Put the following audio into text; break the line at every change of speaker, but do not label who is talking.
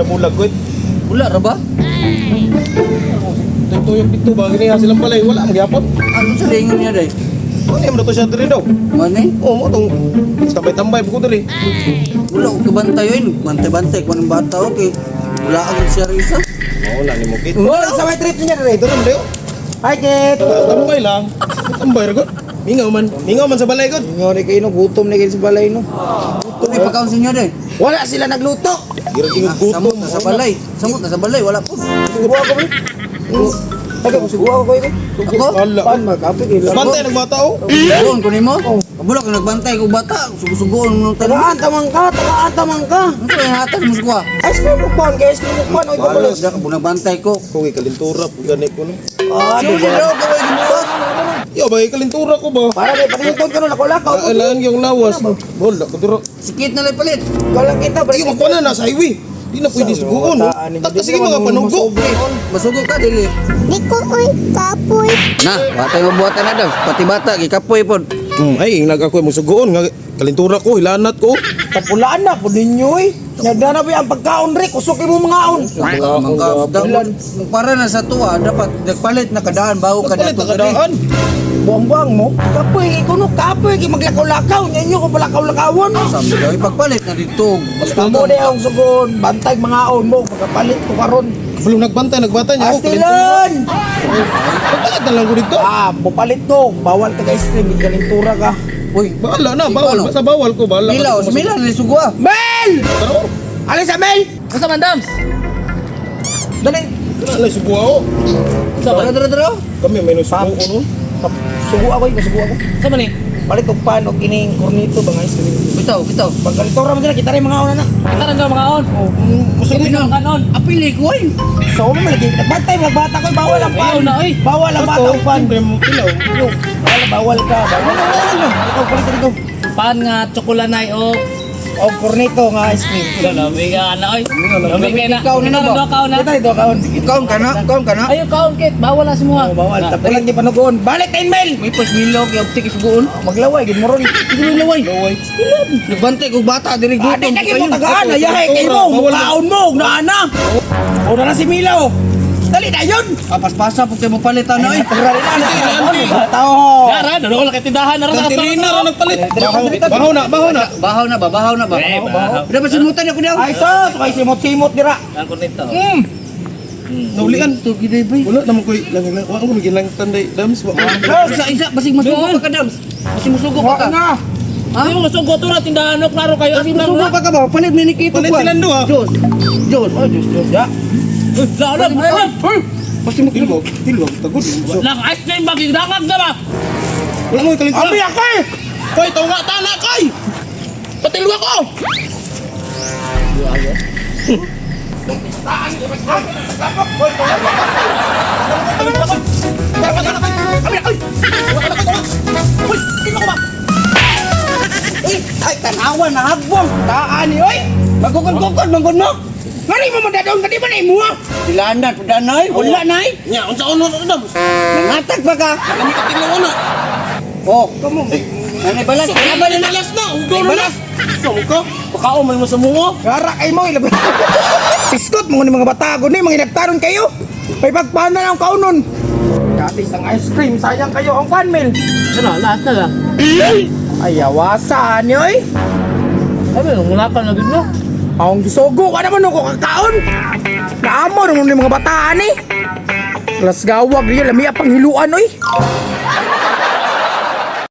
nabulag ko.
Wala ra ba?
Tuyok dito ba gini silang balay wala magyapon.
Ano sa lingon niya day?
Ano yung to siya diri daw?
Mani?
Oh, mo tong tambay-tambay ko diri.
Wala ko kabantay yun. Bantay-bantay ko ng bata, okay. Wala akong siya isa.
Mao na nimo kit.
Wala sa may trip niya dire.
Dito man dayo.
Hi, Kit.
Tambay lang. Tambay ra gud. Mingaw man. Mingaw man sa balay gud.
Ingon ni kayo no, gutom ni kayo sa balay no.
Ito may pagkaon sa inyo day.
Wala sila nagluto.
Gira
Ah,
gutom.
samot na sa balay. Samot na sa balay, wala po.
Subuha ko ba? Taga, subuha ko kayo.
Ako?
Ala.
Pan magkape kayo.
Bantay nagbata oh.
Suguon ko nimo? Kabula ka nagbantay ko bata. Sugusugoon mo ng tanan.
Tagaan tamang ka, tagaan tamang ka.
Ano sa hatag mo sukuha?
Ice cream mukbang, kay ice cream mukbang, oy
Balos.
kabalos.
Bunabantay ko.
Kung kalintura pug gani ko no.
Ah,
Siya
di ba?
daw kaway gibuhat.
Yo bay kalintura ko ba?
Para may panington ka no, lakaw-lakaw.
Alaan yung lawas. Wala ko dira.
Sikit na lang palit.
Ikaw lang kita,
Ay, magkuha na nasa highway. Di na pwede suguon. No? Taka sige mga panugo.
Masugo ka dili.
Di ko oy kapoy.
Na, watay mabuhatan na daw. Pati bata gikapoy pod.
Ay, nag ako mo suguon nga kalintura ko, hilanat ko.
Kapulaan na po ninyo eh. Nagdana ba ang pagkaon re, kusok mo mga on.
Para na sa tuwa dapat nagpalit na kadaan bago ka
Nagpalit
dato
na kadaan.
Buang-buang mo. Kapoy, ikaw no, kapoy, kay maglakaw-lakaw. Ninyo ko palakaw-lakawon.
Sabi daw ipagpalit na dito.
Basta mo na ang sugon, bantay mga on mo, pagkapalit ko karon.
Belum nagbantay, nagbantay niya ako. Kalintura.
Astilan!
Nagpalit na lang ko dito.
Ah, pupalit ko. Bawal ka ice cream, kalintura ka.
Uy,
Bahala na, bawal.
Ikaw, no?
Basta bawal ko, bahala.
Mila, oh, Mila na sugua.
Mel!
Tara, oh.
Alis sa Mel!
Basta man, Dams.
Dali!
Tara, alay, subuha oh.
Tara, tara, tara.
Kami may nasubuo no.
Sugo ako, ikaw sugo ako.
Sa man eh?
Palit og pan og kining kornito bang ice cream.
Bitaw, bitaw.
Pagkalintura mo sila, kita rin mga on na.
Kita rin daw mga on.
Musugo
Kita rin kanon.
Apili ko ay.
So, mo malagi. Nagbantay mga bata ko, bawal ang pan.
Ayaw na, oy.
Bawal ang bata ang pan.
Siyempre, mo kilaw.
Bawal, bawal ka. Bawal, bawal, bawal. Ikaw, palit ka dito.
Pan nga tsokolanay o.
Og kornito nga ice cream.
Lami ka na oy. Lami ka na.
Ikaw na na ba?
Ikaw kaon na.
Kita dito kaon.
Kaon ka na, kaon ka na.
Ayo kaon kit, bawal na semua.
Oh, bawal. Tapulan di panugon. Balik tayo, Mel!
May pas milog, yaptik suguon.
Maglaway, gid mo ron.
Ito mo laway. Nagbantay kog bata diri
Ah,
gutom.
di na mo tagaan. Ayahe kay mo. Mukaon mo. Naana. O na na si Mila, oh. Dali na yun.
Ah, paspasa pud kay mo palit ana oy.
Pagkari na. Tao.
Dara, dalo lang kay tindahan na ra sa
Kantirina ra nagpalit. Bahaw na, bahaw na.
Bahaw na ba, bahaw na ba?
Eh, bahaw.
Dapat simutan ako daw.
Ay, sos. Kay simot-simot dira.
Ang kornito.
Naulian.
To giday bay.
Wala naman ko'y lang lang. Wala ko ginlang tanday. Dams, wa.
Isa isa basig masugo pa ka dams. Basig musugo pa
Wa
ka.
na.
Ha? Hindi mo masugo to ra tindahan no klaro kayo.
Basig musugo pa ka ba? Palit ni Nikito
Palit silang duha.
Diyos. Diyos.
Oh, Diyos, Diyos. Ya.
La la.
Basig mo
Tilwag, tilwag, tagod.
Lang ice cream ba gidangag na ba?
Wala mo kalintura.
Abi ako eh.
Koy, tawa tana koy. Patilwa ko.
Ay, tanawa na hagbong. Taan ni, oy. Magkukon-kukon, manggon mo. Ngani mo mandadong, kadi ba na imuha?
Dilanan padanay.
Wala na eh.
Nya, unsa ono na dams?
Nangatag pa ka.
Kami ka tilwa na.
Oh, kamo. Nanay balas, nanay balas.
Balas na, ugaw na. Sa mo ka? Pakaon man mo sa mungo.
Gara kay mo, ilabay. Piskot mo ni mga batago ni, mga inagtaron kayo. May pagpahan na lang ang kaunon. Dati isang ice cream, sayang kayo ang fan meal.
Tara, last na lang.
Ay, awasan ni, oy.
Sabi, muna pa na gid no.
Ang gisugo ka naman ako kakaon. Naamo naman ni mga bataan eh. Las gawag niya, lami pang hiluan oy.